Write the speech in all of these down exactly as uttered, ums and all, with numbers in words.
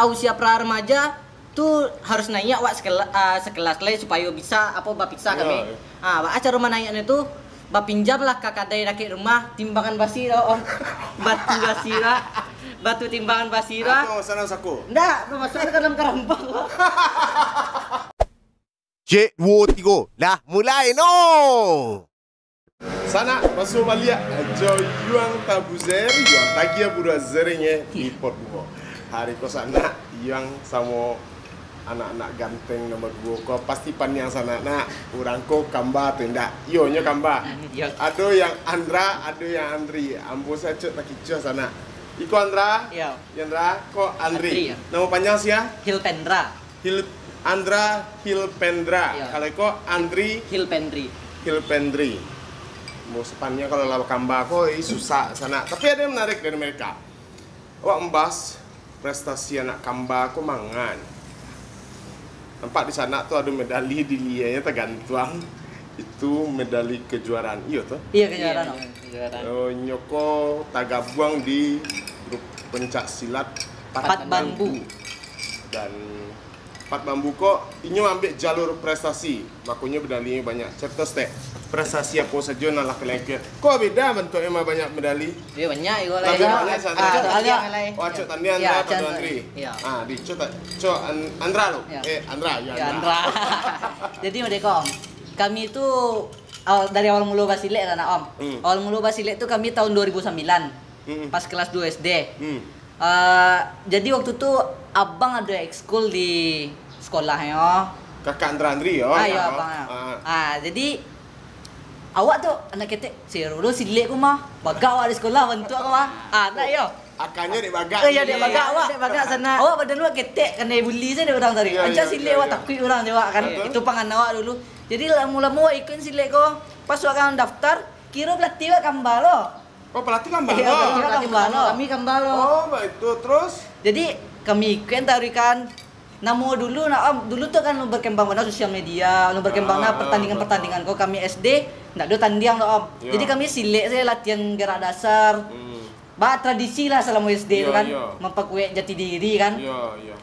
usia pra remaja tu harus naiak wak sekela-, ah, sekelas lai supayo bisa apo bapisah kami. Yo. Ah, wak caro manaiaknyo tu bapinjam lah ka kadai dakek rumah timbangan basi tu, Om. Batu basi tu. Batu timbangan basi tu. Apo, sanang saku? Ndak, tu masuk ka dalam karambang. Cek, duo, tigo. Lah, mulai no. Sanak, masuak baliak jo Yuang Tabuzer, Yuang Tagia Buruak Zeringe di Pot Bungo. Hari ko sanak, Yuang samo anak-anak ganteng nomor duo ko pasti paniang sanak nak. Urang ko kamba tu indak? Iyo, nyo kamba. Iyo. Ado yang Andra, ado yang Andri. Ambo sacok takicuah sanak. Iko Andra? Iyo. Andra, ko Andri. Andri, yo. Namo panjang sia? Hilpendra. Hil-, Andra Hilpendra. Iyo. Kalau iko Andri Hilpendri. Hilpendri. Mau sepanjang kalau lawan kamba ko, ih, susah sanak. Tapi ada yang menarik dari mereka. Awak membahas prestasi anak kamba ko mangan. Nampak di sanak tu ada medali di lianya tergantung. Itu medali kejuaraan. Iyo tu? Iyo, kejuaraan. Iyo, kejuaraan. Oh, inyo ko tagabuang di grup pencak silat Pat Pat Bambu. Bambu. Dan Pat Bambu ko, inyo ambek jalur prestasi, makonyo medali banyak. Carito stek, prestasi apo sajo nan lah kalian ikian? Kok beda bantuaknyo mah banyak medali? Iyo, banyak iko lah. Tapi banyak sajo. Ah, acok tandiang lah. Oh, acok tandiang lah, Pak Andri. Iyo. Ah, di, cok ta-, cok An-, Andra lo. Iyo. Eh, Andra, yo, Andra. Jadi, mode ko, Om. Kami tu, awal, dari awal mulo basilek lah, nak, Om. Hmm. Awal mulo basilek tu kami tahun dua ribu sambilan. Hmm. Pas kelas duo S D. Hmm. Ah, jadi waktu tu abang ado ekskul di sekolahnyo. Kakak Andra Andri, yo? Ah, iyo, abang, yo. Ah, jadi awak tu anak ketek, siro dulu silek ko mah. Bagak awak di sekolah, bantuak ko mah. Ah, nak yo. Akanyo dek bagak. Eh, iyo, dek bagak awak. Dek bagak sanak. Awak badan awak ketek, kanai buli sajo dek urang tadi. Iyo, iyo, silek iyo, awak iyo. Takuik urang jo awak kan. Betul. Itu pangan awak dulu. Jadi lamo-lamo awak ikuik silek ko. Pas awak kan daftar, kiro pelatih awak kamba lo. Oh, pelatih kamba lo? Iyo, pelatih kamba lo. Kami kamba lo. Oh, baitu. Terus? Jadi, kami ikuik taruihkan. Namo dulu, nah, Om, dulu tu kan alun berkembang bana sosial media, alun berkembang bana pertandingan-pertandingan. Ko kami S D, ndak ado tandiang doh, Om. Iyo. Jadi, kami silek sajo latihan gerak dasar. Hmm. Ba tradisi lah salamo S D tu kan, iyo. Mampakuek jati diri kan. Iyo, iyo.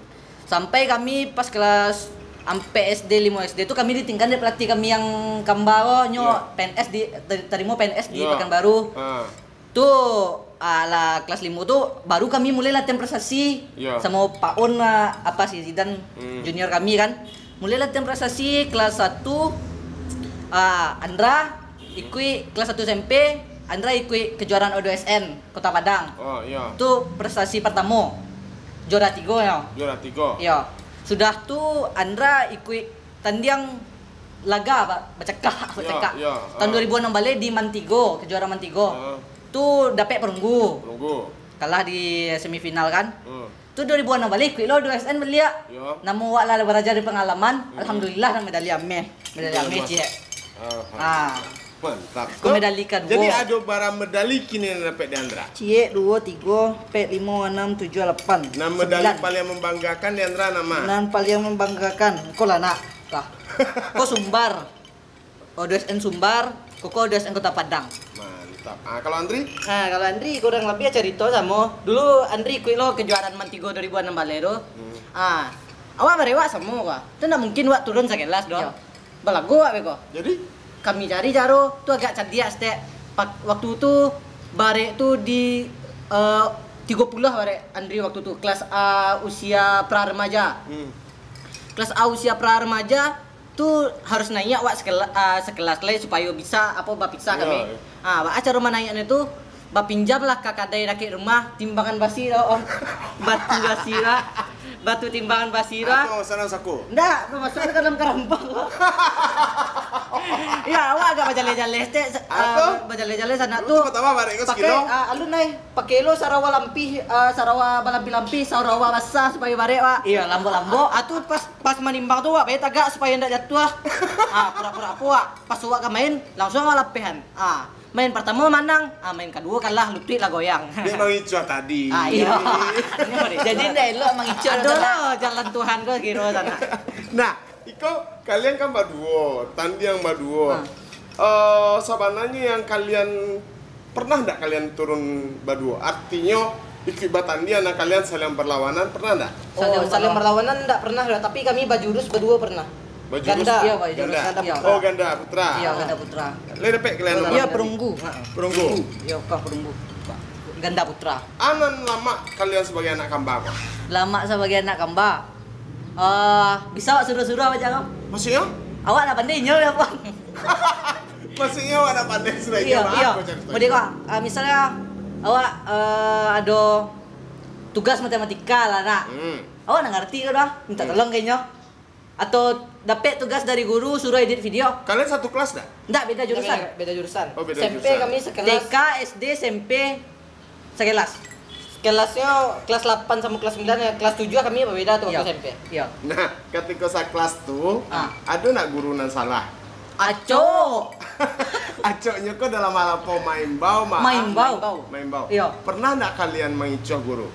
Sampai kami pas kelas ampek S D, limo S D tu kami ditingkan dek pelatih kami yang kamba ko, nyo P N S di, ter-, tarimo P N S di Pekanbaru. Ha. Tu, ah, lah kelas limo tu baru kami mulai latihan prestasi. Iyo. Samo Pak On lah, apa si Zidan junior kami kan. Mulai latihan prestasi kelas satu, ah, Andra ikuik kelas satu S M P, Andra ikuik kejuaraan O dua S N Kota Padang. Oh, iyo. Tu prestasi pertamo. Juara tigo nyo. Juara tigo. Iyo. Sudah tu Andra ikuik tandiang laga, ba-, bacakak, iyo, bacakak. Iyo, tahun dua ribu anam baleh di Mantigo, kejuaraan Mantigo. Tu dapek perunggu. Perunggu. Kalah di semifinal kan. Hmm. Tu dua ribu anam baleh, ikuik lo dua S N baliak. Yo. Namo awak lah baraja dari pangalaman. Hmm. Alhamdulillah, lah medali ameh. Medali ameh, ciek. Alhamdulillah. Ah. Mantap. Ko medali kaduo. Jadi, ado bara medali kini nan dapek di Andra? Ciek, duo, tigo, ampek, limo, anam, tujuah, lapan. Nan medali paliang mambanggakan di Andra nan ma? Nan paliang mambanggakan, ko lah nak. Lah. Ko Sumbar. O dua S N Sumbar, ko ko O dua S N Kota Padang. Mantap. Ah, kalau Andri? Ah, kalau Andri kurang labiah carito samo. Dulu Andri ikuik lo kejuaraan Mantigo dua ribu anam baleh tu. Hmm. Ah, awak barek wak samo ko. Tu ndak mungkin wak turun sakelas doh. Yo. Balago wak beko. Jadi? Kami cari caro, tu agak cadiak stek. Pak, waktu tu barek tu di, eh, tigo puluah barek Andri waktu tu. Kelas A usia pra remaja. Hmm. Kelas A usia pra remaja, tu harus naiak wak sekela-, ah, sekelas lai supayo bisa, apo, bapisah kami. Iyo. Ah, wak caro manaiaknyo tu, bapinjam lah ka kadai dakek rumah, timbangan basi tu, Om. Batu basi tu. Batu timbangan basi tu. Apo, sanang saku? Ndak, tu masuk ka dalam karambang. Ya, awak agak bajaleh-jaleh, stek, ah, bajaleh-jaleh sanak tu. Pakai, ah, alun ai. Pakai lo sarawa lampih, ah, sarawa balampih-lampih, sarawa basah supayo barek, wak. Iyo, lambok-lambok. Ah, tu pas Pas manimbang tu, wak, payah tagak supayo indak jatuah. Ah, pura-pura apo, wak? Pas wak ka main, langsuang wak lapehan. Ah, main partamo manang, ah, main kaduo kalah, lutuik lah goyang. Dek mangicuah tadi. Ah, iyo. Jadi, ndak elok mangicuah tu, Nak. Aduh, jalan Tuhan ko kiro sanak. Nah, iko kalian kan baduo, tandiang baduo. Ah. Eh, sabananyo yang kalian, pernah ndak kalian turun baduo? Artinyo, Ikut batandiang, nah, kalian saling berlawanan, pernah ndak? Saling Oh, saling berlawanan. Berlawanan ndak pernah, tapi kami bajurus baduo pernah. Bajurus? Ganda. Iya, bajurus. Ganda. Ganda Iya. Putra. Oh, ganda putra. Iya, ganda putra. Lai dapek kalian nomor? Iya, perunggu. Ha. Perunggu. Iya, kah perunggu. Ganda putra. Anan lamak kalian sabagai anak kamba, kah? Lamak sabagai anak kamba. Eh, bisa awak suruh-suruh aja kau. Maksudnya? Awak nak pandai nyo apa? Maksudnya awak nak pandai sudah Iya, iya. Model kau, ah, misalnya awak eh, ada tugas matematika lah nak. Hmm. Awak nak ngerti kau dah, minta Hmm. tolong kayaknya. Atau dapat tugas dari guru suruh edit video. Kalian satu kelas dah? Ndak, beda jurusan. Beda, beda jurusan. Oh, beda S M P jurusan. Kami sekelas. T K, S D, S M P, sekelas. Kelasnya kelas lapan sama kelas sembilan, ya. Kelas tujuh kami berbeda tuh waktu Iya. S M P. Iya. Nah, ketika sakelas tu, Ah. ada nak guru nan salah? Acok. Acoknyo ko dalam hal apa? Maimbau, ma-, Maimbau. Maimbau. Iya. Pernah ndak kalian mangicuah guru?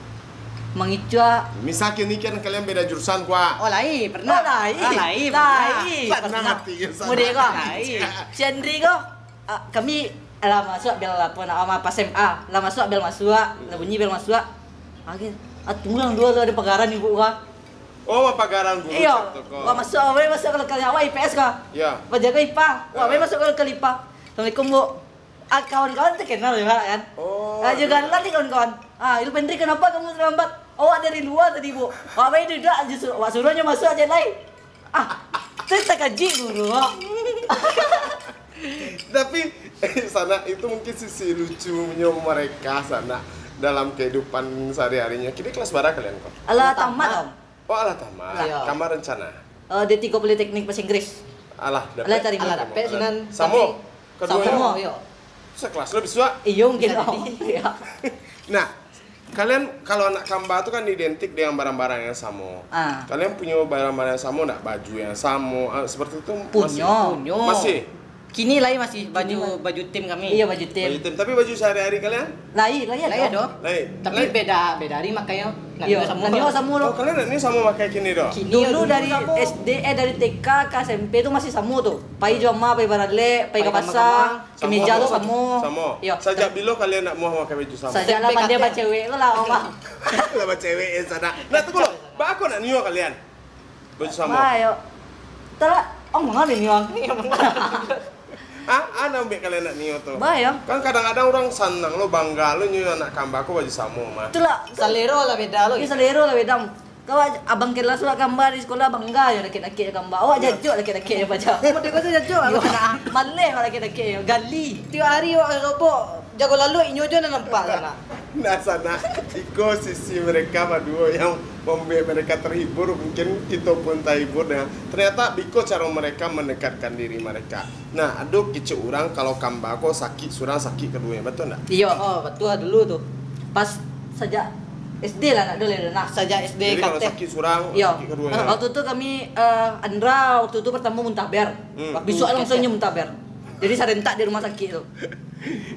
Mangicuah. Misal kini kan kalian beda jurusan, kuah. Oh, lai, pernah. Oh, lai. Ah, lai, pernah. Lai, Pernah pernah. mati jurusan. Mudik ko. Lai. Si Andri ko, ah, kami lah masuk bel apa nak, ah, pas S M A. Lah masuk bel masuk, lah bunyi bel masuk. Oke. Ah, tunggu lah, dua tu ada pagaran ibu ko. Oh, mapagaran guru Iyo. Cak tu ko. Wah, masuk, wah, masuk kalau kalian awak I P S ko. Ya. Wah, jaga I P A. Wah, Ah. masuk kalau ke I P A. Assalamualaikum, Bu. Ah, kawan-kawan terkenal juga kan. Oh, Ah, juga iya. lah ni kawan-kawan. Ah, Ilpendri, kenapa kamu terlambat? Awak dari luar tadi, Bu. Awak baik duduk, justru awak suruhnya masuk aja lai. Ah, tu takajik guru. Tapi, eh, sana itu mungkin sisi lucunya mereka sana dalam kehidupan sehari-harinya. Kini kelas bara kalian ko? Alah, tamat, Om. Oh, alah tamat. Iya. Kama rencana? Eh, D tiga Politeknik Bahasa Inggris. Alah, Alah, dapek? Alah, dapek, sinan. Samo? Tapi Kaduonyo? Samo, iyo. Sakelas lo bisuak? Iyo, mungkin. Bisa jadi. Iyo. Nah, kalian kalau anak kamba tu kan identik dengan barang-barang yang samo. Ah. Kalian punyo barang-barang yang samo ndak? Baju yang samo, ah, seperti itu masih? Punyo. Punyo. Masih? Kini lai masih baju, Kini ma-, baju tim kami. Iyo, baju tim. Baju tim. Tapi baju sehari-hari kalian? Lai, lai Lai ado. ado. Lai. Tapi Lai. beda, beda hari makainya. Nak Iyo, nio samo nak nio lah. samo lo. Oh, kalian nak nio samo makai kini doh? Kini Dulu dulu dari samo. S D, eh, dari T K ka S M P tu masih samo tu. Pai jo ama, pai baralek, pai Pai ka pasar, kamang-kamang. Samo kemeja tu tu. samo. Samo. Iyo. Sajak bilo kalian nak muah makai baju samo? Sajak lah S M P pandai K T. bacewek tu lah, Om. Lah bacewek, eh, sanak. Nah, tunggu lo. Baa ko nak nio kalian? Baju samo. Bah, yo. Talah, Om, manga ni, Om? Iyo, manga. Ah, ah, nak ambek kalian nak nio tu. Bah, yo. Kan kadang-kadang urang sanang lo, bangga lo nio anak kamba ko baju samo mah. Itulah. Salero lah beda lo. Iyo, salero lah beda. Kau aj-, abang kelas lah kamba di sekolah bangga yo dakek-dakek kamba. Awak Iyo. jajok dakek-dakek yo, Paja. Model kau tu jajok lah, Iyo. kau nak. Maleh awak dakek-dakek yo, gali. Tiok hari awak robok, jago laluik inyo jo nan nampak sanak. Nah, sanak, iko sisi mereka baduo yang membuat mereka terhibur, mungkin kito pun terhibur dengan, ternyata biko caro mereka mendekatkan diri mereka. Nah, ado kecek urang kalau kamba ko sakik surang, sakik kaduonyo, betul ndak? Iyo. Oh, betul lah dulu tu. Pas sajak S D lah, nak dulu lah, nah. Sajak S D Jadi, kalau kateh. sakik surang, Iyo. sakik kaduonyo. Waktu tu kami, eh, Andra waktu tu pertama muntaber. Hmm. Waktu Bisuak langsung kateh. nyo muntaber. Jadi, sarentak di rumah sakik tu.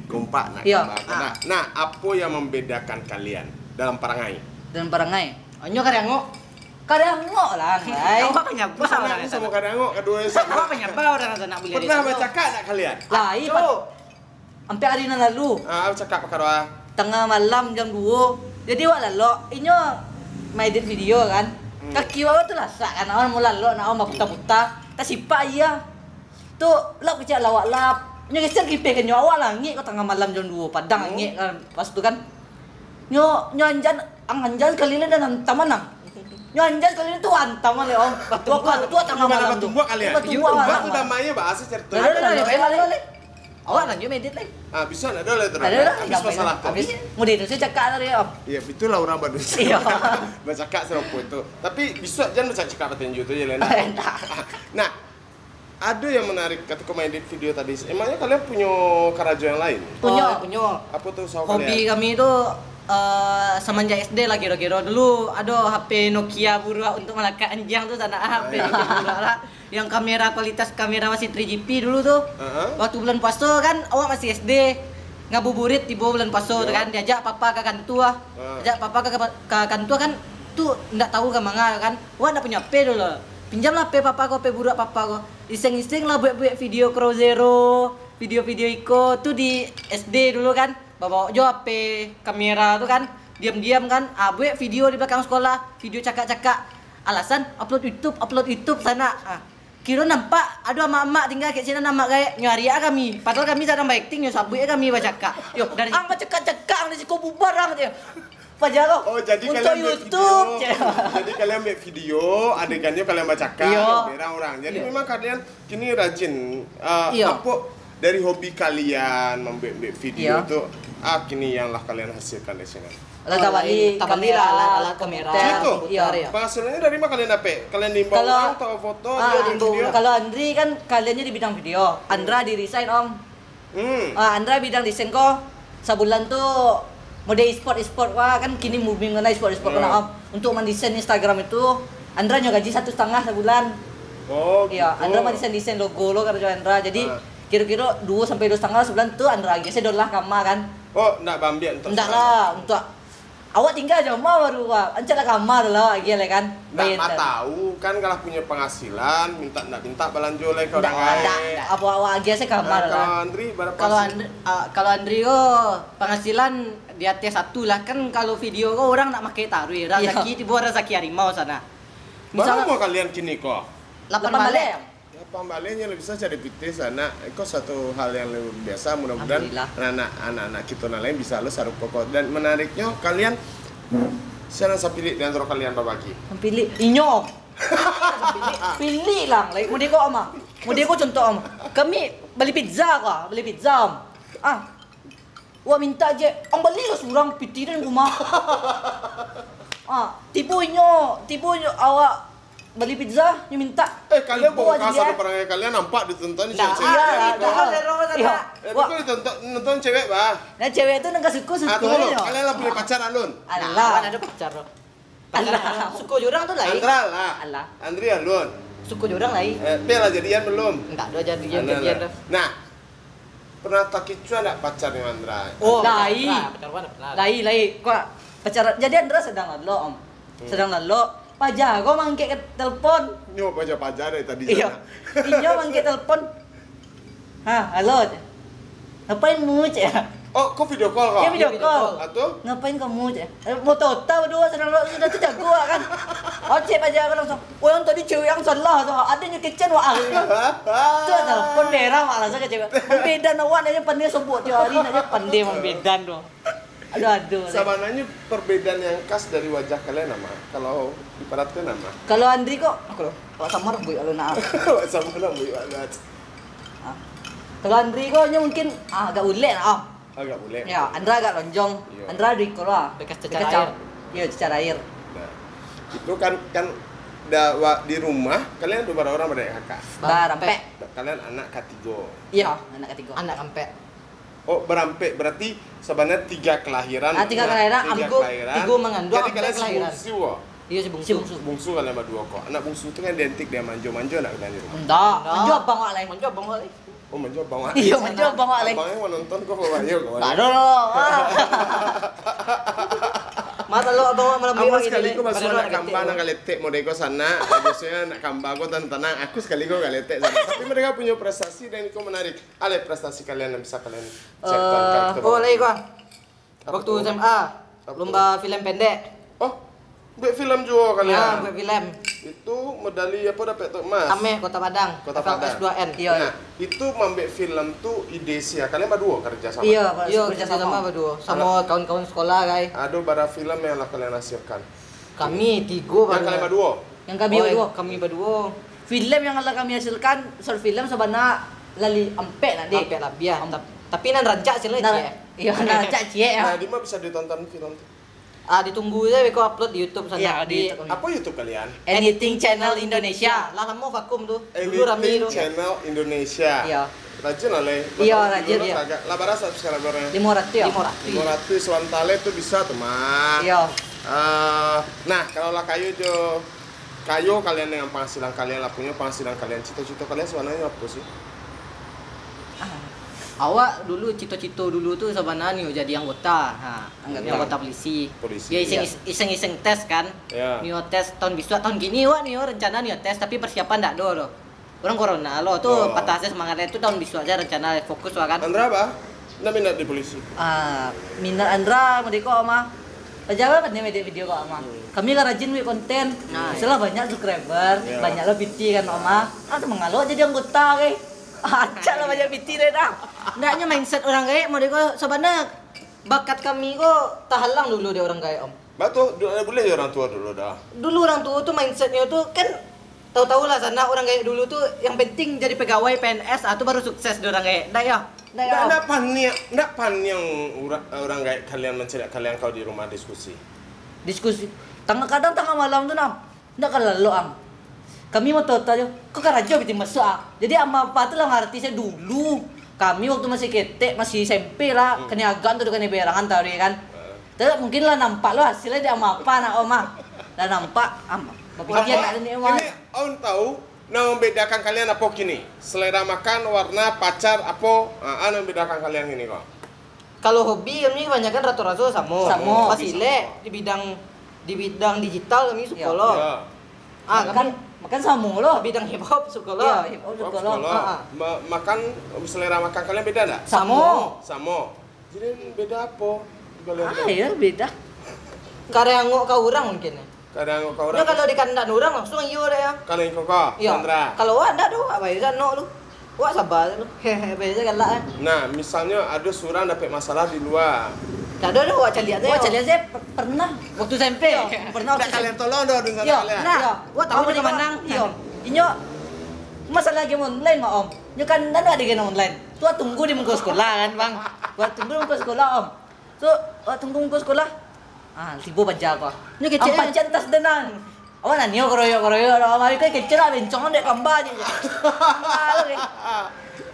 Kompak nak Iyo. kamba ko, Ah. nak. Nah, apo yang membedakan kalian dalam parangai? Dalam parangai? Anyo kariangok. Kariangok lah, Ngai. Awak panyabah Sanak orang ni samo sanak. kariangok, kaduonyo sanak. Awak panyabah orang sanak buliah Pernah dicabok. bacakak nak kalian? Lai, Acok. Pat. Ampek hari nan lalu. Ah, cakap pakaro ah. Tangah malam jam duo. Jadi awak lalok, inyo maedit video kan. Hmm. Kaki awak tu lasak kan, awak mau lalok, nak awak baputa-puta. Tasipak aia. Tu, lap kecek lawak lap. Nyo geser kipeh ka nyo, awak langik ko tangah malam jam duo, padang Hmm. langik kan. Pas tu kan. Nyo, nyo anjan, ang anjan sekali ni dan hantam manang. Nyo anjan sekali ni tu hantam mah, Om. Batumbua. Waktu tu tangah Gimana malam tu. batumbua kali ya? Batumbua Batumbua malam. tu namanya bahasa cerita. Dah, dah, dah, dah, dah, dah, dah. Awak lanjut medit lai. Ah, bisa nak ada lah tu. Ada lah, Habis gampang masalah lah. tu. Habis. Mudah tu saya cakap tadi, Om. Ya, itulah orang manusia. Iya. Bercakap serupa itu. Tapi bisa jangan bercakap petinju tu je lah. Entah. Nah, ada yang menarik ketika main edit video tadi. Emangnya kalian punya karajo yang lain? Punyo. Oh, punyo. Apa tu usaha Hobi kalian? kami tu, eh, semenjak S D lah kira-kira. Dulu ada H P Nokia buruak untuk malakak anjiang tu, tak nak Ah, H P iya. Nokia buruak lah. Yang kamera, kualitas kamera masih three G P dulu tu. Heeh. Waktu bulan puasa kan, awak masih S D. Ngabuburit tibo bulan puasa tu Iya. kan, diajak papa ka kantua. Ah. Ajak papa ka, ka, ka kantua kan, tu ndak tahu ka manga kan. Awak ndak punyo H P dulu. Pinjamlah H P papa ko, H P buruak papa ko. Iseng-iseng lah buek-buek video Crow Zero, video-video iko tu di S D dulu kan. Babaok jo H P kamera tu kan. Diam-diam kan, ah, buek video di balakang sakolah, video cakak-cakak. Alasan, upload YouTube, upload YouTube sanak. Ah. Kiro nampak, ado amak-amak tingga kek sinan amak gaek, nyo ariak kami. Padahal kami sadang baakting, nyo sabuik kami bacakak. Yo, dari ang bacakak-cakak, ang di siko bubar ang, cek. Paja ko. Oh, jadi untuak kalian buek YouTube, video, cek. Jadi kalian buek video, adegannya kalian bacakak, iyo, berang urang. Jadi iyo, memang kalian kini rajin, ah, iyo, apo dari hobi kalian mambuek-buek video iyo tu, ah, kini yang lah kalian hasilkan di sini. Lah, tabali, tabali lah kamera, alat-alat kamera, komputer. Cik tu? Iyo. Komputer, iyo. Penghasilannya dari mana kalian dapek? Kalian diimbau orang atau foto, ah, video, diimbau video? Kalau Andri kan kaliannya di bidang video. Andra di resign, Om. Hmm. Ah, Andra bidang desain ko, sabulan tu model e-sport, e-sport wah, kan kini booming kan e-sport, e-sport kan, hmm, Om. Untuk mandesain Instagram itu, Andra nyo gaji satu setengah sabulan. Oh, iyo, gitu. Andra mandesain-desain logo lo karajo Andra. Jadi, ah, kiro-kiro duo sampai duo setengah sabulan tu Andra agiah, se dolah kama kan. Oh, ndak baambiak untuak sekarang? Ndak lah, untuak awak tingga jo ma baru, wah. Ancak lah kama tu lah awak agiah lai kan. Ndak, ma tahu kan, kalau punyo penghasilan, mintak ndak mintak balanjo lai ka urang lain. Ndak, ndak. Apo awak agiah se kama tu lah. Nah, kalau Andri, berapa sih? Kalau Andri, ah, kalau Andri ko, penghasilan di ateh satu lah. Kan kalau video ko urang nak makai taruih. Iyo. Razaki tibo razaki harimau sanak. Bara umua kalian kini ko? Lapan baleh. Lapan baleh. Yo, pambalianyo lah bisa cari pitih sanak. Iko satu hal yang luar biasa. Mudah-mudahan anak-anak, anak-anak kito nan lain bisa lo sarupo ko. Dan menariknyo, kalian, siapa nan sapilik di antaro kalian babagi? Sapilik. Inyo. Sapilik. Pilik lah. Lai, model ko, Om. Model ko contoh, Om. Kami bali pizza ko, bali pizza, Om. Ah, Wak mintak je, ang bali lah surang pitih den rumah. Ah, tibo inyo, tibo inyo awak bali pizza, nyo mintak. Eh, kalian bawa kasar parangai kalian, nampak ditonton cewek-cewek. Iyo, iyo. Eh, wak, betul ditonton, nonton cewek, bah. Nah, cewek tu nan ka suko-suko. Ah, tunggu dulu. Kalian lah punyo pacar, alun? Alah. Nah, ado pacar tu. Alah. Suko jo urang tu lai. Andra lah. Alah. Andri alun. Suko jo urang lai. Eh, Pia lah jadian belum? Ndak ado jadian, jadian dah. Nah, pernah takicuah ndak pacar dengan Andra? Oh, lai. Pacar, pacar, pacar, pacar. Lai, lai. Kok pacar? Jadi Andra sadang lalok, Om. Hmm. Sadang lalok. Paja ko mangkek ka telepon. Nyo paja-paja dari tadi. Iyo. Inyo mangkek telepon. Ha, halo, cek. Ngapain mu, cek? Oh, kau video call kau? Iyo, video call. Ah, tu? Ngapain kamu, cek? Eh, mau total dua, sadang lo, sudah tu jago, kan? Oh, cek, paja ko langsung, "Oh, yang tadi cewek yang salah, tu. Adanya kecen, wak." Tu, telepon merah, wak, langsung ka cewek. Mambedan awak, nak je pandai sobok tiap hari, nak je pandai mambedan tu. Aduh, aduh, deh. Sabananyo perbedaan yang khas dari wajah kalian nama? Kalau diperhatikan nama? Kalau Andri kok, aku loh, awak sama rambuik kalau nak. Awak sama rambuik, awak nak. Ah. Kalau Andri kok, nyo mungkin, ah, agak bulek lah, ah. Agak bulek. Ya, Andra agak lonjong. Iya. Andra duo iko lah. Bekas cecar air. Iya, cecar air. Nah, itu kan, kan da-, wa-, di rumah, kalian tu bara urang, bara kakak? Barampek. Kalian anak katigo. Iya, anak katigo. Anak kaampek. Oh, barampek. Berarti sabananyo tiga kelahiran. Ah, tiga kelahiran, tiga ambo kelahiran. Tigo mangandung, jadi kalian ampek kelahiran. Bungsu, oh? Iyo, si bungsu. Si bungsu. Bungsu kalian baduo ko. Anak bungsu tu kan identik dengan manjo-manjo, ndak, kalian di rumah? Ndak. Ndak. Manjo abang wak lai. Manjo abang wak lai. Oh, manjo abang wak lai. Iyo, manjo abang wak lai. Abang yang manonton ko, babayo ko. Ndak ado lo. Masa lo abang wak malam. Apo, sakali ko basuo anak kamba nan galetek model ko sanak. Biasonyo anak kamba ko tanang-tanang. Aku sakali ko galetek sanak. Tapi mereka punyo prestasi dan iko menarik. Alai prestasi kalian yang bisa kalian share-kan ka kita. Oh, lai ko. Apo tu? Waktu S M A, apo tu? Lomba filem pendek. Oh, buek filem juo kalian? Ah, buek filem. Itu medali apo dapek tu, Mas? Ameh, Kota Padang. Kota Padang. F L S dua N. Iyo. Nah, itu mambuek filem tu ide sia. Kalian baduo kerja samo? Iyo, kerja samo baduo. Samo kawan-kawan sekolah, gai. Ado bara filem yang lah kalian hasilkan? Kami tigo baru. Yang kalian baduo? Yang kami baduo. Oh, kami baduo. Filem yang lah kami hasilkan, short film sabana lah ampek nak, Dek. Ampek labiah. Tap-, tapi nan rancak sih lah, ciek. Iyo, nan rancak ciek, ya. Nah, di mana bisa ditonton filem tu? Ah, ditunggu se beko upload di YouTube sanak. Iyo, di YouTube. Apo YouTube kalian? Anything Channel Indonesia. Lah lamo vakum tu. Dulu rami tu. Anything Channel Indonesia. Iyo. Rajin lah, Leh. Iyo, rajin, iyo. Lah bara subscriber-nyo? Limo ratuih, yo. Limo ratuih. Limo ratuih, sawantale tu bisa tu mah. Iyo. Eh, nah, kalau lah kayo jo, kayo kalian dengan penghasilan kalian lah, punyo penghasilan kalian, cito-cito kalian sabananyo apo sih? Ah. Awak dulu, cito-cito dulu tu sabananyo jadi anggota. Ha, anggota polisi. Polisi. Yo, iseng-, iseng-iseng tes kan. Yo. Nio tes tahun bisuak, tahun kini awak nio rencana nio tes, tapi persiapan ndak ado lo. Urang corona lo tu, patah se semangat tu, tahun bisuak se rencana fokus lah kan. Andra, bah? Ndak minat di polisi? Ah, minat Andra, merdeka mah. Paja pandai edit video kok, Ama. Hmm. Kami lah rajin buek konten. Nah. Biasolah banyak subscriber, Yo. banyak lah piti kan, Ama. Ah, tu mangalo jadi anggota, kai. Acak lah banyak piti deh dah. Ndaknyo mindset urang gaek, mode ko sabana bakat kami ko tahalang dulu dek urang gaek, Om. Batua, duduak buliah jo urang tuo dulu dah. Dulu urang tuo tu mindsetnyo tu kan, tahu-tahu lah sanak urang gaek dulu tu, yang penting jadi pegawai P N S, ah, tu baru sukses dek urang gaek. Ndak yo? Ndak yo? Ndak, ndak paniang, ndak paniang ura-, urang gaek kalian mancaliak kalian kau di rumah diskusi. Diskusi. Tangah, kadang tangah malam tu nah, ndak ka lalok ang. Kami mah tota jo, ko karajo bitin masuak ah. Jadi ama apa tu lah ngarati sajo dulu. Kami waktu masih ketek, masih S M P lah, Hmm. kaniagaan tu kaniaberangan tadi kan. Heeh. Tapi mungkin lah nampak lo hasilnyo di ama apa nak om ah. Lah nampak, am, bapikia Apa? nak ni om ah. Ini om tahu, nan mambedakan kalian apo kini? Selera makan, warna, pacar, apo? Ah, nan mambedakan kalian kini ko? Kalau hobi kami kebanyakan raso-raso samo. Samo. Pasti Hobi lek samo. di bidang, di bidang digital kami suko Iya. lo. Iya. Ah, Makan, kami makan samo lo. di bidang hip hop suko lo. Iya, hip hop Oh, suko lo. suko lo. Ah, ah. Ma-, makan, selera makan kalian beda ndak? Samo. Samo. Jadi beda apo? Kalian Ah, tu? ya beda. Kareh angok ka urang mungkin. Kadang kau Yo, urang kalau di kandak urang langsung iyo dek ya. Kalau iko ko, Yo. Sandra. Kalau awak ndak doh, awak bae sanok lu. Awak saba lu. Hehe, bae galak kan. Nah, misalnyo ado surang dapek masalah di lua. Ndak ado doh, awak caliak sajo. Awak caliak sajo, per-, pernah waktu S M P. Yo. Pernah Ndak waktu kalian S M P. tolong doh dengan Yo, kalian. Nah, Yo. awak tahu Tahu di di mana? mana? Yo. Inyo masalah game online mah, Om. Nyo kan ndak ado game online. Tu awak tunggu di muko sekolah kan, Bang. Awak tunggu di muko sekolah, Om. So, awak tunggu muko sekolah. Ah, tibo paja ko. Nyo kecek, Ampek eh. Paja tas denang. Awak nanyo keroyok-keroyok, awak mari ko kecek lah, bencong dek kamba je. Ah, oke.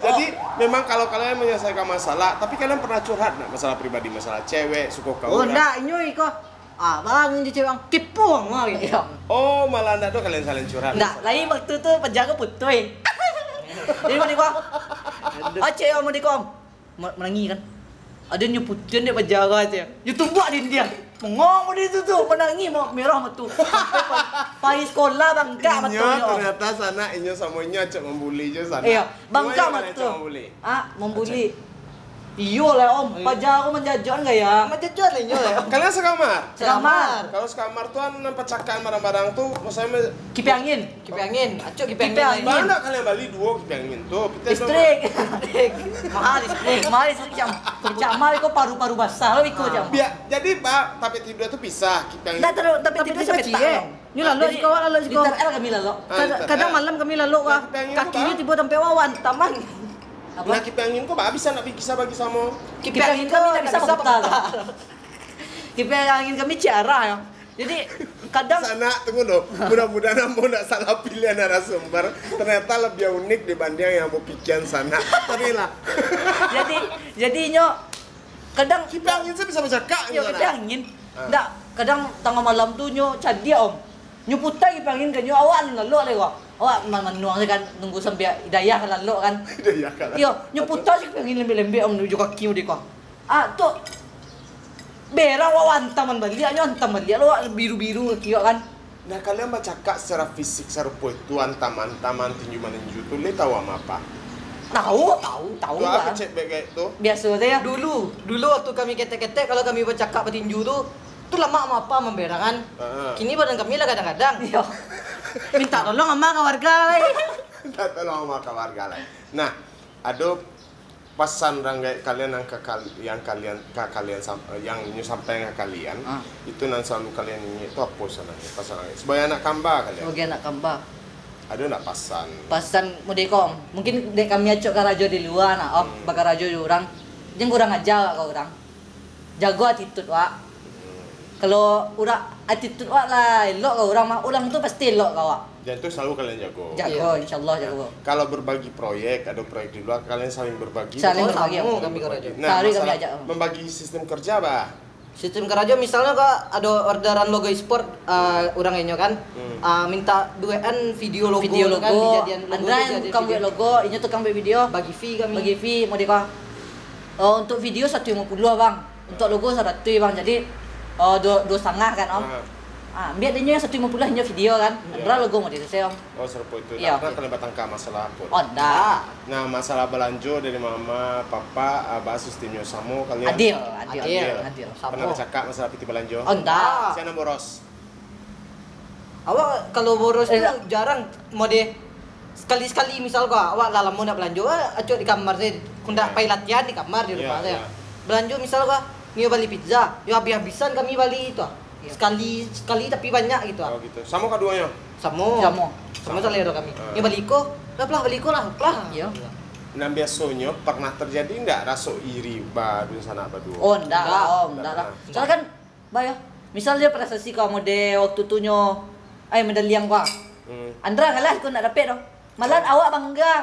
Jadi, Oh. memang kalau kalian menyelesaikan masalah, tapi kalian pernah curhat nggak? Masalah pribadi, masalah cewek, suko ka Oh, urang? ndak, inyo iko. Ah, bang, je cewek, bang. Kepo, bang, gitu. Iya. Oh, malah ndak tu kalian saling curhat. Ndak, lain waktu tu paja ko putuih. Jadi, mau di ko. Aduh. Aceh, mau di ko. Ma-, manangih kan. Ado nyo putihan dek paja ko tu. Nyo tumbuak dindiang. Bangong di tu tu, manangih, ma-, merah mato. Sampai pa-, pai sekolah bangkak mato Inyo nyo, Om. ternyata sanak inyo samo inyo acok mambuli je sanak. Iyo, Cuma bangkak inyo mato. acok mambuli. Ah, mambuli. Acok. Iyo lah, Om. Iyo. Paja ko manjajoan gaya. Manjajoan lah inyo lah, Om. Kalian sekamar? Sekamar. Kalau sekamar tu kan nan pacakaan barang-barang tu, maksudnya me- Kipi angin. Kipi angin, acok kipi Kipi angin angin. lain. Bana kalian bali duo kipi angin tu? Pita Listrik. Mahal listrik. Mahal listrik, cam. Cam mahal ko paru-paru basah lo iko, Ah. cam. Biar, jadi, Pak, tapi tidur tu pisah kipi angin. Ndak tahu, tapi Tapi tidur tu sampai kecil, tak, eh. Bang. Ni lalu Jadi, siko, lalu siko. Di T R L kami lalu. Ah, Kadang, di T R L. kadang malam kami lalu, Nah, wah. kipi angin tu, Kaki ni Pak. tiba sampai wawan taman. Apa? Nah, kipi angin ko, Pak, bisa nak bisa bagi samo. Kipi Kipi angin angin kami kami ndak bisa bisa baputar. baputar. Kipi angin kami ciara ya. Jadi, kadang Sanak, tunggu dulu. Mudah-mudahan ambo ndak salah pilihan narasumber. Ternyata lebih unik dibanding yang ambo pikian sanak. Tapi lah. Jadi, jadi nyo kadang Kipi angin tu bisa bacakak Yo, gitu, kipi nah. angin. Ah. Ndak, kadang tangah malam tu nyo cadiak, Om. Nyo puta kipi angin ka nyo, awak alun lalok lai ko. Awak ma-, manuang se kan, nunggu sampai hidayah ka lalok kan. Hidayah ka lalok. Iyo, nyo puta se kipi angin lembek-lembek, Om, nuju kaki mode ko. Ah, tu berang awak antam baliak, nyo antam baliak lo, awak biru-biru kaki awak kan. Nah, kalian bacakak secara fisik sarupo itu, antam-antam, tinju-maninju tu, le tahu ama apa? Tahu, tahu, tahu Tu apa lah. kecek baik-baik tu? Biaso sajo. Dulu, dulu waktu kami ketek-ketek, kalau kami bacakak batinju tu, tu lamak ama apa mamberangan. Heeh. Kini badan kami lah kadang-kadang. Iyo. Minta tolong ama ka warga lai. Minta tolong ama ka warga lai. Nah, ado pasan urang gaek kalian yang ka kal-, yang kalian, ka kalian sam-, yang nyo sampaikan ka kalian, Ah. itu nan salalu kalian ingek tu apo sabananyo? Pasan urang gaek. Sabagai anak kamba kalian. Sabagai anak kamba. Ado ndak pasan? Pasan mode ko, Om. Mungkin dek kami acok karajo di lua nah, Om. Hmm. Bakarajo di urang. Jan kurang aja ka urang. Jago attitude wak. Hmm. Kalau urang attitude wak lah elok ka urang mah, urang tu pasti elok ka wak. Dan tu selalu kalian jago. Jago, Iya. insyaallah Ya. jago. Kalau berbagi proyek, ada proyek di luar, kalian saling berbagi, Saling betul? berbagi, Sama, Om. kami karajo. Nah, Sehari kami masalah ajak, Om. membagi sistem kerja, bah? Sistem karajo, misalnyo, Kak, ado orderan logo e-sport, eh, urang inyo kan, Hmm. ah, minta buekan video logo Video tu kan, logo. dijadian logo Andra tu yang jadi tukang video. buek logo, inyo tukang buek video. Bagi fee kami. Bagi fee, mode ko. Oh, untuk video satu limo puluah, Bang. Untuk logo saratuih, Bang. Jadi, oh, duo, duo satangah kan, Om? Ah. Ah, ambiak dinyo yang satu limo puluah inyo video kan. Iya. Andra logo mau di saya. Oh, sarupo itu. Iya. Nah, kalian batangka masalah apo? Oh, ndak. Nah, masalah balanjo dari mama, papa, ah, baa sistemnyo samo kalian? Adil, adil. Adil. Adil. Pernah Samo. Bacakak masalah pitih balanjo? Oh, ndak. Siapa nan boros? Awak kalau boros tu Eh, jarang mode sekali-sekali misal ko awak lah lamo nak balanjo, ah, acok di kamar saja. Kok ndak Iya. pai latihan di kamar di rumah Iya, saja. Iya. Balanjo misal ko nio bali pizza, yo habis-habisan kami bali tu. Ah. Iya. Sekali sekali tapi banyak gitu ah. Oh gitu. Samo kaduonyo? Samo. Samo. Samo salero kami. Ah. Nio bali ko, lah lah bali ko lah, lah. Iya. Nah, biasonyo pernah terjadi ndak raso iri ba dunsanak baduo? Oh, ndak lah, Ndak. oh, ndak lah. Soalnya kan, bah yo, misal dia prestasi kau mode waktu tu nyo, ai medaliang kau. Hmm. Andra kalah kau ndak dapet doh. Malahan awak bangga.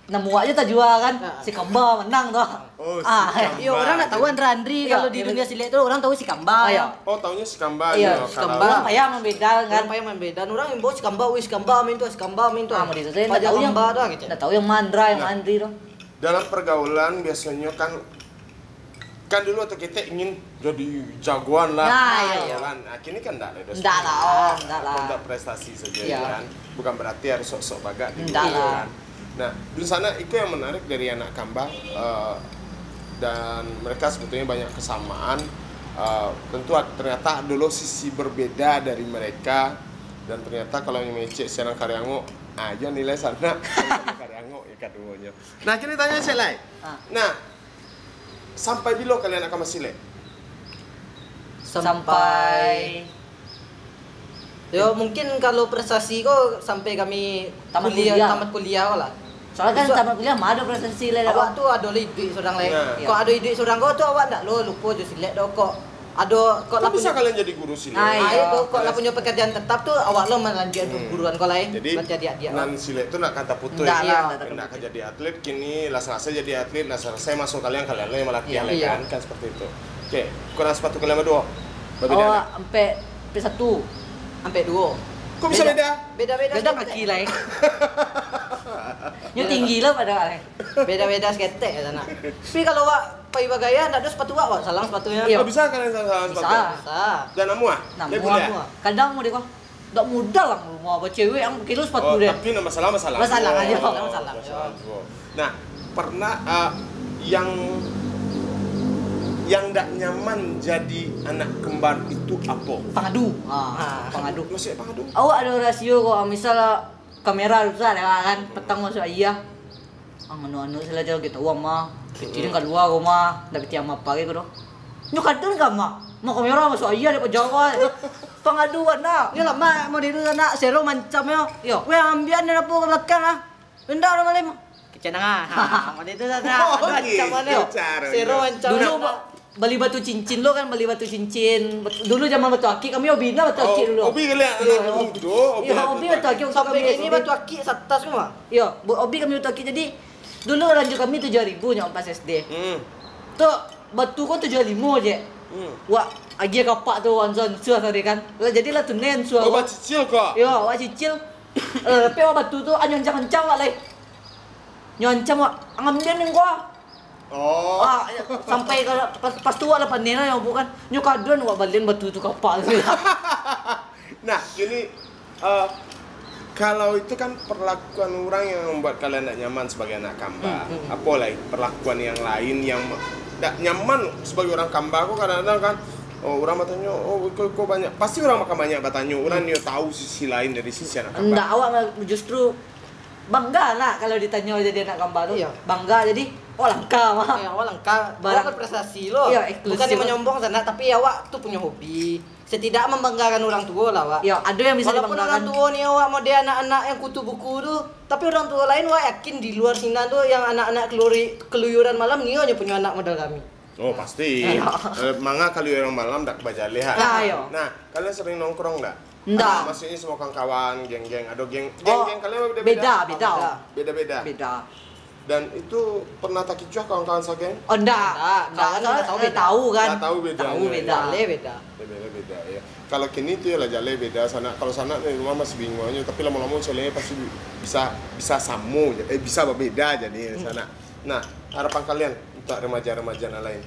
Namuak je tajua kan, Ah. si Kamba menang tu. Oh, si Ah, Kamba. Iyo, orang nak tahu Andra Andri Iya, kalau di iya. Dunia Silek tu orang tahu si Kamba. Ah, iya. Oh, taunya si Kamba Iya, je, si kalau Kamba. Orang payah mambeda kan. Orang payah mambeda, orang imbau si Kamba, wih si Kamba main tu, si Kamba main tu. Ah, mau di situ Paja tahu yang Kamba tu gitu. Ndak tahu yang Mandra, yang Nah. Andri tu. Dalam pergaulan biasonyo kan kan dulu waktu ketek ingin jadi jagoan lah. Nah, Gitu iya. Kan. Nah, kini kan ndak ada. Ndak lah, oh, ndak lah. Kontak prestasi saja Iya. Kan. Bukan berarti harus sok-sok bagak di Ndak luar, lah. Kan. Nah, di sana itu yang menarik dari anak Kamba eh, dan mereka sebetulnya banyak kesamaan. Eh, tentu ad- ternyata ada lo sisi berbeda dari mereka dan ternyata kalau yang mengecek siaran Kariango, ah, yo nilai sana Kariango ya kaduonyo. Nah, kini tanya cek lai. Ah. Nah, sampai bilo kalian akan masilek? Sampai Yo mungkin kalau prestasi ko sampai kami Tamat kuliah, kuliah. Tamat kuliah lah. Soalnya kan Bisa- tamat kuliah mah ada prestasi lah. Awak tu ado lah iduik surang lai. Nah. Iya. Kok ado iduik surang ko tu awak ndak lo lupo jo silek do kok. Ado kok Kan lah bisa punyo kalian jadi guru silek. Ah, iya. Ai kok kok lah punyo pekerjaan tetap tu awak lo melanjutkan Hmm. perguruan ko lai. Jadi Buat jadi adik-adik nan silek tu nak kata putus. Ndak lah, Ndak ndak akan terputus. Jadi atlet kini lah selesai jadi atlet lah selesai masuk kalian kalian lah yang melatih Iya. lah Iya. Kan kan seperti itu. Oke, ukuran sepatu kalian berdua. Berbeda Oh, ndak? sampai sampai satu. Sampai duo. Kok bisa beda? Beda-beda. Beda kaki lah. Eh. Nyo tinggi lah padahal. Eh. Beda-beda seketek ya sana. Tapi kalau awak pai bagaya ndak ado sepatu awak, awak salang sepatunyo. Iya. Oh, bisa kalian salah Bisa. sepatu? Bisa. Dan namuah? Namuah. Dia boleh? Namuah. Kadang mau dia kok. Ndak modal lah rumah bawa cewek yang kilo sepatu Oh, dia. tapi nama salah masalah. Masalah aja. Masalah, masalah. Nah, pernah eh, yang yang ndak nyaman jadi anak kembar itu apa? Pangadu. Ha, Ah. pangadu. Maksudnya pangadu? Awak ada rasio kok, misal kamera rusak lewat kan, petang masuk aia. Ang anu-anu sila jauh kita uang mah. Kecil kalua rumah, ndak piti ama apa gitu doh. Nyo kadang ka mah. Mau kamera masuk aia dia pejawa. Pangaduan dah. Nyo lama mau diri nak sero mancam yo. Yo. Weh ambian dia apa ke belakang ah. Indak orang lain. Kecil nengah. Ha, macam itu dah. Oh, Aduh, gitu macam mana? Caranya. Sero mancam Dulu mana? Bali batu cincin lo kan, bali batu cincin. Batu- Dulu zaman batu akik kami hobi nah batu akik dulu. Hobi kalian Iya, anak muda. Iya, hobi batu akik waktu Sampai kami ini S D. Batu Akik satas mah. Iya, bu- hobi kami batu akik. Jadi dulu ranjau kami tujuh ribu nyo pas S D. Hmm. Tu batu ko tujuh limo je. Hmm. Wak agia kapak tu ansua-ansua tadi kan. Lah jadilah tunen ansua. Oh, bacicil kok. Yo, wak cicil. Eh, tapi wak batu tu anyo ancam-ancam wak lai. Nyo ancam wak ngambian ning gua. Oh. Ah, ya, sampai kalau pas, pas tu wak lah panen lah yang bukan. Nyo kaduan wak balian batu tu kapak tu. Nah, ini eh, kalau itu kan perlakuan orang yang membuat kalian tidak nyaman sebagai anak kamba. Hmm, hmm. Apa lagi perlakuan yang lain yang tidak nyaman sebagai orang kamba? Kok kadang-kadang kan oh, orang bertanya, oh kok, kok banyak. Pasti orang akan banyak bertanya. Orang dia tahu sisi lain dari sisi anak kamba. Ndak, awak mah justru bangga lah kalau ditanyo jadi anak kamba tu. Iya. Bangga jadi oh langka mah. Ya, awak langka. Barang- Awak berprestasi lo. Iya, eksklusif. Bukan yang menyombong sanak, tapi awak tu punya hobi. Setidak membanggakan orang tua lah, Wak. Ya, ada yang bisa Walaupun dibanggakan. Orang tua ni awak model anak-anak yang kutu buku tu, tapi orang tua lain wak yakin di luar sinan tu yang anak-anak keluri- keluyuran malam ni hanya punya anak model kami. Oh, pasti. Iya. Eh, manga kalau orang malam dak bajaleh. Ah, iya. Nah, kalian sering nongkrong dak? Ndak. Maksudnya semua kawan-kawan, geng-geng, ada geng, Oh, geng-geng kalian beda-beda? beda, beda. Beda. Beda-beda. Beda. Dan itu pernah takicuah kawan-kawan sageng? Oh, ndak. Ndak, Ndak, kawan soalnya ndak tahu ndak beda. tahu kan. Ndak tahu bedanya. Tahu beda. Jaleh beda. Beda-beda ya. Kalau kini tu ya lah jaleh beda sana. Kalau sana ni rumah masih bingung aja, tapi lama-lama ceweknya pasti bi- bisa bisa samo je. Eh, bisa berbeda jadi sana. Nah, harapan kalian untuk remaja-remaja yang lain?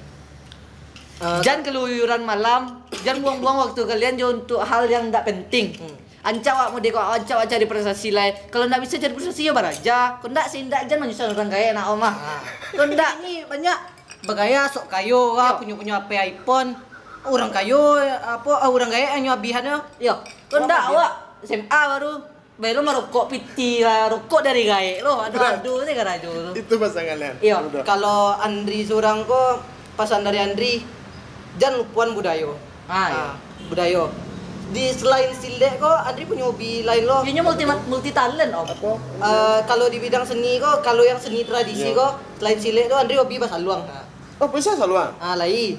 Jan keluyuran malam, jan buang-buang waktu kalian jo untuk hal yang ndak penting. Ancak awak mode ko, ancak awak cari prestasi lai. Kalau ndak bisa cari prestasi, yo baraja. Kok ndak, seindak jan manyusah urang gaek nak omah. Kok ndak. Ini banyak bagaya sok kayo, wah, punyo-punyo H P iPhone. Urang kayo, apo, ah, urang gaek hanyo abihan yo. Yo, kok ndak awak S M A baru. Baru marokok piti lah, rokok dari gaek lo, ado-ado se karajo tu. Itu pasangan kalian? Iyo. Kalau Andri surang ko, pasan dari Andri, jan lupoan budayo. Ah, iyo. Budayo. Di selain silek ko, Andri punyo hobi lain lo. Inyo multi, multi talent, Om. Apo? Eh, kalau di bidang seni ko, kalau yang seni tradisi ko, selain silek tu, Andri hobi basaluang. Oh, bisa saluang? Ah, lai.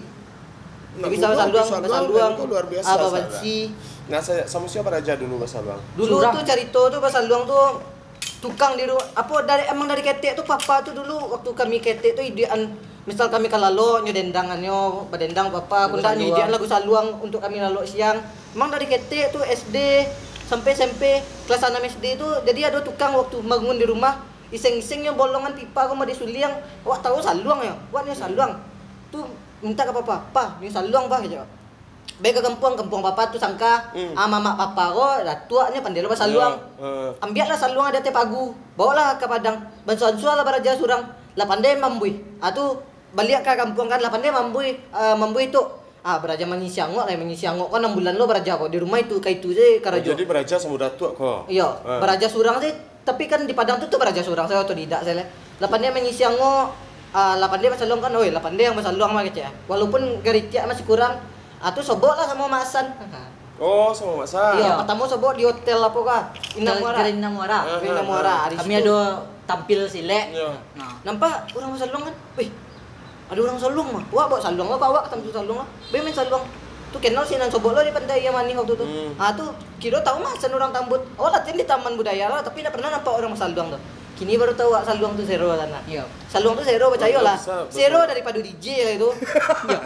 Nak bisa basaluang, basaluang, basaluang, ah, babansi. Nah, sa-, samo sia baraja dulu basaluang? Dulu tu carito tu basaluang tu tukang di ru-, apo, dari, emang dari ketek tu, papa tu dulu waktu kami ketek tu idean, misal kami ka lalok, nyo dendangannyo, badendang papa, kundak nyo idean lagu saluang untuk kami lalok siang. Emang dari ketek tu S D sampai S M P, kelas anam S D tu, jadi ado tukang waktu bangun di rumah, iseng-iseng nyo bolongan pipa ko mah disuliang, awak tahu saluang yo, awak nyo saluang. Tu mintak ka papa, "Pa, nyo saluang, Pa," kecek. Bai ka kampuang, kampuang papa tu sangka, ah, mamak papa ko datuak nyo pandai lo basaluang. Ambiaklah saluang di ateh pagu, bawolah ka padang, banso-ansolah baraja surang, lah pandai mambuih. Ah, tu baliak ka kampuang kan, lah pandai mambuih, ah, mambuih tu. Ah, baraja mangisi angok lah, mangisi angok ko anam bulan lo baraja ko, di rumah itu ka itu se karajo. Oh, jadi baraja samo datuak ko? Iyo, baraja surang se, tapi kan di padang tu, tu baraja surang se, otodidak se lah. Lah pandai mangisi angok, ah, lah pandai basaluang kan, oi, lah pandai yang basaluang mah kecek. Walaupun garitiak masih kurang, ah, tu sobok lah samo Mak Hasan. Oh, samo Mak Hasan. Iyo, partamo sobok di hotel apo kah? Indah Muara. Grand Indah Muara. Grand Indah Muara. Kami ado tampil silek. Iyo. Nah. Nampak urang basaluang kan? Wih, ado urang saluang mah. Wak bawa saluang, wak bawa tampil saluang lah. Bai main saluang. Tu kenal si nan sobok lo di Pantai Yang Manih waktu tu. Ah, tu kiro tahu mah Hasan urang Tambun. Oh, latihan di Taman Budaya lah, tapi ndak pernah nampak urang basaluang tu. Kini baru tahu wak saluang tu sero sanak. Iyo. Saluang tu sero, percayo lah. Sero daripado D J lah itu. Iyo.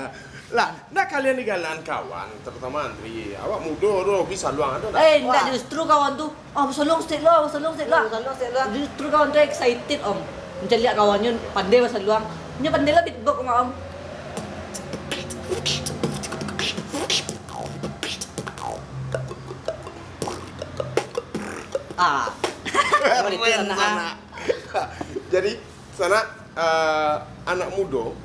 Lah, ndak kalian digalaan kawan, terutama Andri. Awak mudo tu, hobi saluang ado ndak? Eh, ndak, justru kawan tu, "Ah, basaluang stek lah, basaluang stek lah." Basaluang stek lah. Justru kawan tu excited, Om. Mancaliak kawannyo pandai basaluang. Nyo pandai lah beatbox mah, Om. Ah. Keren sanak. Jadi, sanak, eh, anak mudo,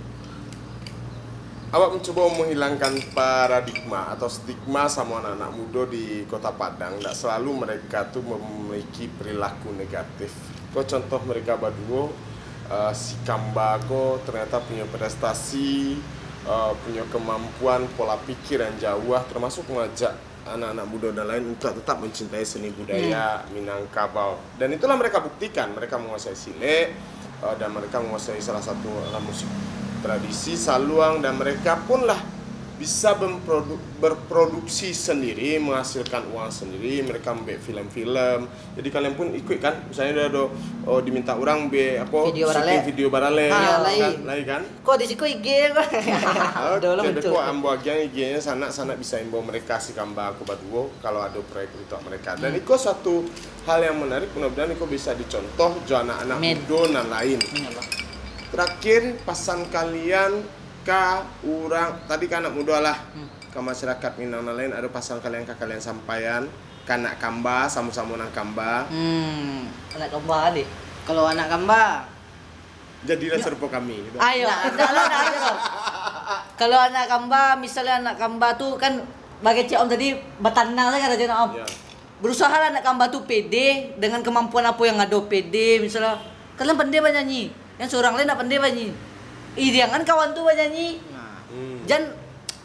awak mencoba menghilangkan paradigma atau stigma samo anak-anak mudo di Kota Padang. Ndak selalu mereka tu memiliki perilaku negatif. Ko contoh mereka baduo, eh, si Kamba ko ternyata punyo prestasi, eh, punyo kemampuan, pola pikir yang jauh, termasuk mengajak anak-anak mudo dan lain untuk tetap mencintai seni budaya Minangkabau. Dan itulah mereka buktikan, mereka menguasai silek, eh, dan mereka menguasai salah satu alat musik tradisi, saluang, dan mereka pun lah bisa berprodu-, berproduksi sendiri, menghasilkan uang sendiri, mereka membuat film-film. Jadi kalian pun ikut kan, misalnya dia ada, oh, diminta orang be apo, video baralek. Video baralek, ah, kan? Lain kan? Kok di siko I G ko? Oke, deh, kok ambo agiah I G-nya sanak-sanak bisa imbau mereka si Kamba ko baduo kalau ada proyek untuk mereka. Dan iko suatu hal yang menarik, mudah-mudahan iko bisa dicontoh jo anak-anak mudo nan lain. Amin, ya Allah. Terakhir, pasan kalian ka urang, tadi ka anak mudo lah, ka masyarakat Minang nan lain, ada pasan kalian ka kalian sampaian, ka anak Kamba, samo-samo nan Kamba? Hmm, anak Kamba deh. Kalau anak Kamba, jadilah sarupo kami, gitu. Ayo, ndak, ndak lah, ndak ado. Kalau anak Kamba, misalnya anak Kamba tu kan, bagai cek Om tadi, batanang saja karajo nak Om. Ya. Berusahalah anak Kamba tu pede dengan kemampuan apa yang ado, pede, misalnya, kalian pandai banyanyi, yang seorang lain nak pandai banyanyi. Iriangan kawan tu banyanyi. Nah. Hmm. Jan,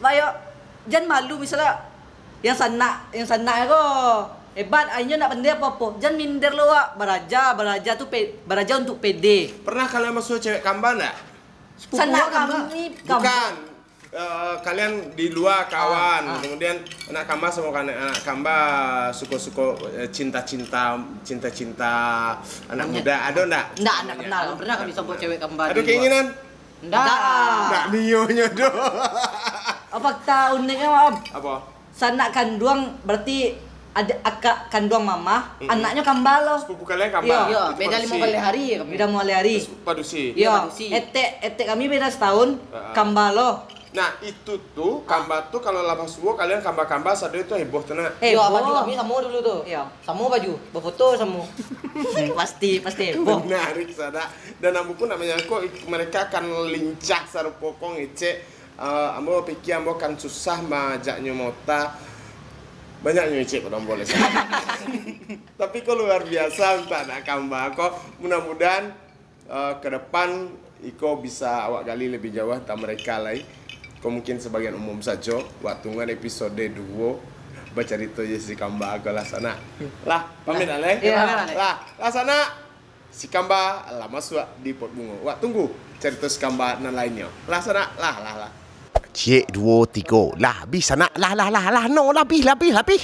bayo, jan malu misalnya, yang sanak, yang sanak ko hebat, inyo nak pandai apo-apo. Jan minder lo wak, baraja, baraja tu pe-, baraja untuk pede. Pernah kalian masuruah cewek Kamba ndak? Sanak kami, Kamba. Bukan. Eh, kalian di luar kawan, ah, kemudian anak Kamba samo anak, anak Kamba suko-suko, eh, cinta-cinta, cinta-cinta anak muda, ado ndak? Ndak, ndak pernah. Ndak pernah kami sobok cewek Kamba di luar. Ado keinginan? Ndak. Ndak nio nyo doh. Oh, fakta uniknya, Om. Apo? Sanak kanduang berarti ada akak kanduang mamah, anaknyo Kamba lo. Sepupu kalian Kamba? Iyo. Iyo, beda limo baleh hari kami. Beda limo baleh hari. Terus padusi? Iyo, padusi. Etek, etek kami beda setahun, Kamba lo. Nah, itu tu, kamba tu kalau lah basuo, kalian kamba-kamba sado itu heboh tu, nak. Eh, Yo, boh. Baju kami samo dulu tu. Yo. Samo baju, bafoto samo. Hmm, pasti, pasti heboh. Menarik, sanak. Dan ambo pun nak manyangko mereka akan lincah sarupo ko ngecek. Eh, ambo pikir ambo akan susah maajaknyo mota. Banyaknyo ngecek pado ambo lai, sanak. Tapi ko luar biasa untuak anak kamba ko. Mudah-mudahan eh, ke depan iko bisa awak gali lebih jauh antah mereka lai. Ko mungkin sabagian umum sajo. Wak tungguan episode duo bacarito jo si kamba ko lah, sanak. Lah, pamit lah, lai. Yo, pamit lah, lai. Lah, lah, sanak. Si kamba lah masuak di pot bungo. Wak tunggu carito si kamba nan lainnyo. Lah, sanak. Lah, lah, lah. Ciek, duo, tigo. Lah, abih, sanak. Lah, lah, lah, lah. No, lah, abih, lah, abih, lah, abih.